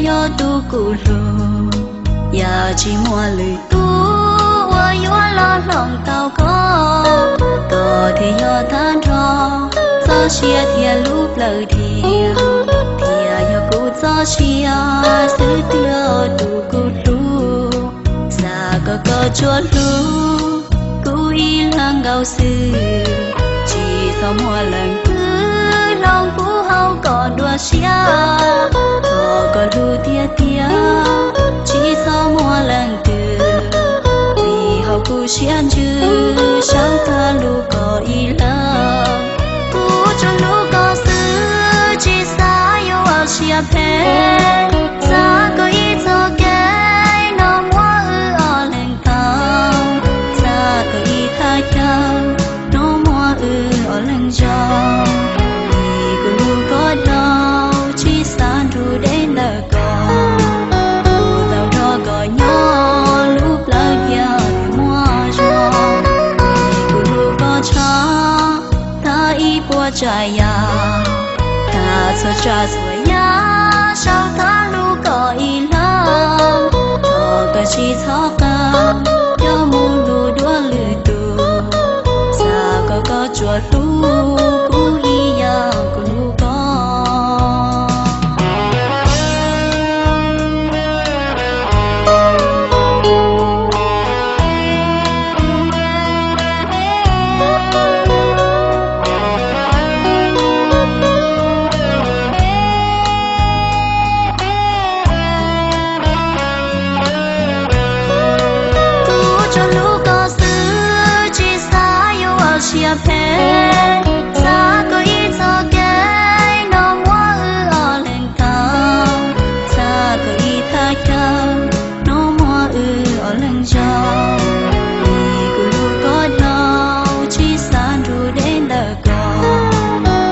yog tus kuv hlub, yam tsis muaj lwm tus uas yuav los hloov tau koj. Koj thiaj yog tag nrho txoj sia thiab lub plawv dhia, thiaj yog kuv txoj sia xwb tiag tus kuv hlub. Xav kom koj tsuas hlub kuv ib leeg nkaus xwb, tsis txhob muaj leej twg hloov kuv hauv koj dua siab. Thov koj hlub tiag tiag, tsis txhob muaj leej twg, vim hauv kuv siab ntsws saum tag lub koj ib leeg. Kuv tsuas hlub koj xwb, tsis xav yuav ua siab phem. Xav koj ib txoj kev no muab wb ob leeg tau, xav koj ib thaj chaw no muab wb ob leeg zoo. Vim kuv hlub koj dhau, tsis xav nrug deb ntawm koj. Kuv tau nrog koj nyob lub plawv dhia thiaj muaj zog. Vim kuv hlub koj tshaj tag ib puas tsav yam, tag txhua tsav txhua yam saum tag lub koj ib leeg. Thov koj tsis txhob qee coj mus hlub dua lwm tus. Xav kom koj tsuas hlub kuv ib yam kuv hlub koj. Kuv tsuas hlub koj xwb, tsis xav yuav ua siab phem. Xav koj ib txoj kev no muab wb ob leeg tau, xav koj ib thaj chaw no muab wb ob leeg zoo. Vim kuv hlub koj dhau, tsis xav nrug deb ntawm koj.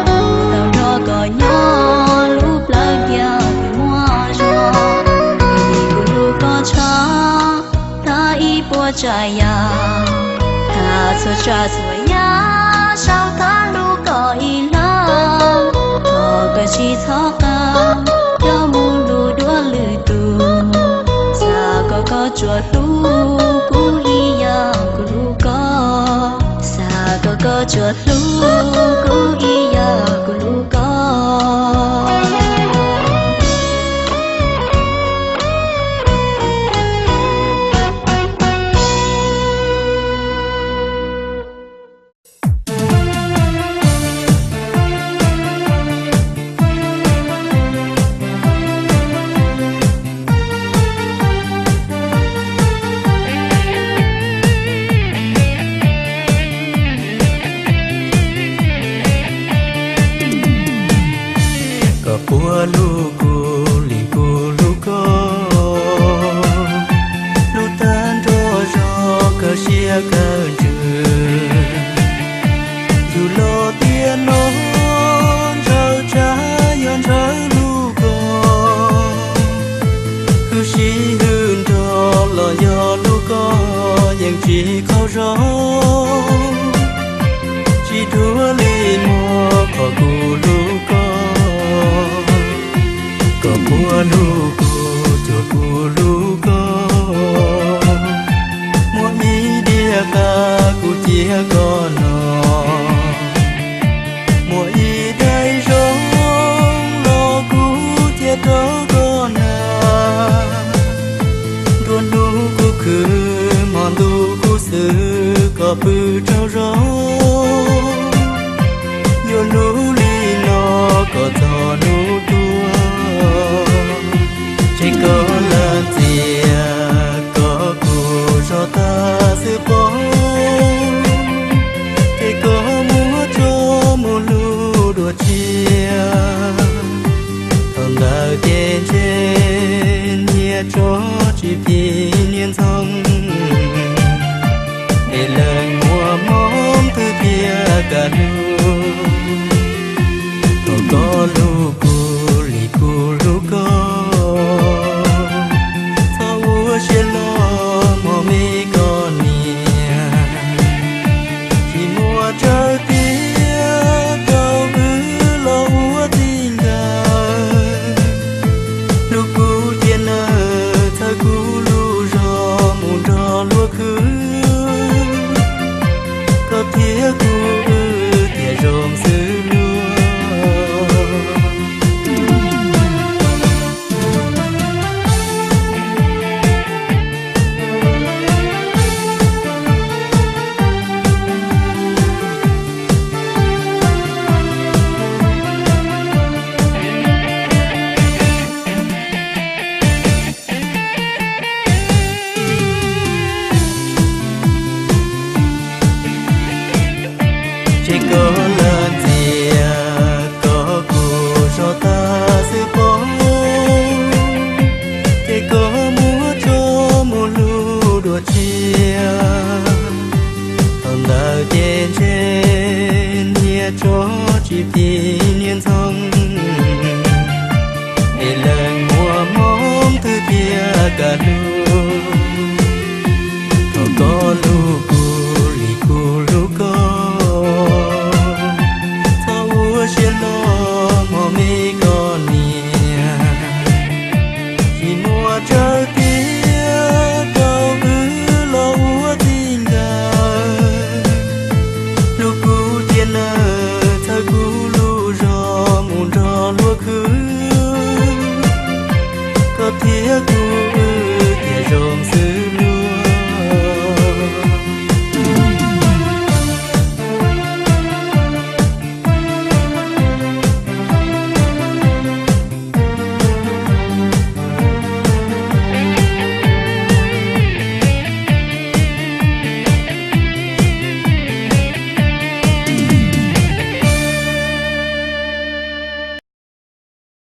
Kuv tau nrog koj nyob lub plawv dhia thiaj muaj zog. Vim kuv hlub koj tshaj tag ib puas tsav yam, tag txhua tsav txhua yam saum tag lub koj ib leeg. Thov koj tsis txhob qee coj mus hlub dua lwm tus. Xav kom koj tsuas hlub kuv ib yam kuv hlub koj. Xav kom koj tsuas hlub kuv ib yam kuv hlub koj. Koj puas hlub kuv li kuv hlub koj? Hlub tag nrho zog kawg siab kawg ntsws. Yug los tiam no ntshaw tshaj yog ntshaw hlub koj. Hwj sib hwj nrog los yog hlub koj yeej tsis qaug zog. Tsis dhuav li muag qhov kuv hlub koj. Koj puas hlub kuv cuag kuv hlub koj? Muaj ib diav qab kuv cia koj noj, muaj ib daim zoo los kuv cia rau koj hnav. Nruab hnub kuv khwv hmo ntuj kuv xwb koj pw tsaug zog. Yuav hlub li no kom txog hnub tuag. Ces koj lam txias kom kuv zog tag xwb pob. Ces koj muab tso mus hlub dua tshiab. Thaum ntawd ces ntshe niag tsov tsis phim niag ntxoov. Es leej muaj hmoov twg thiaj kam hlub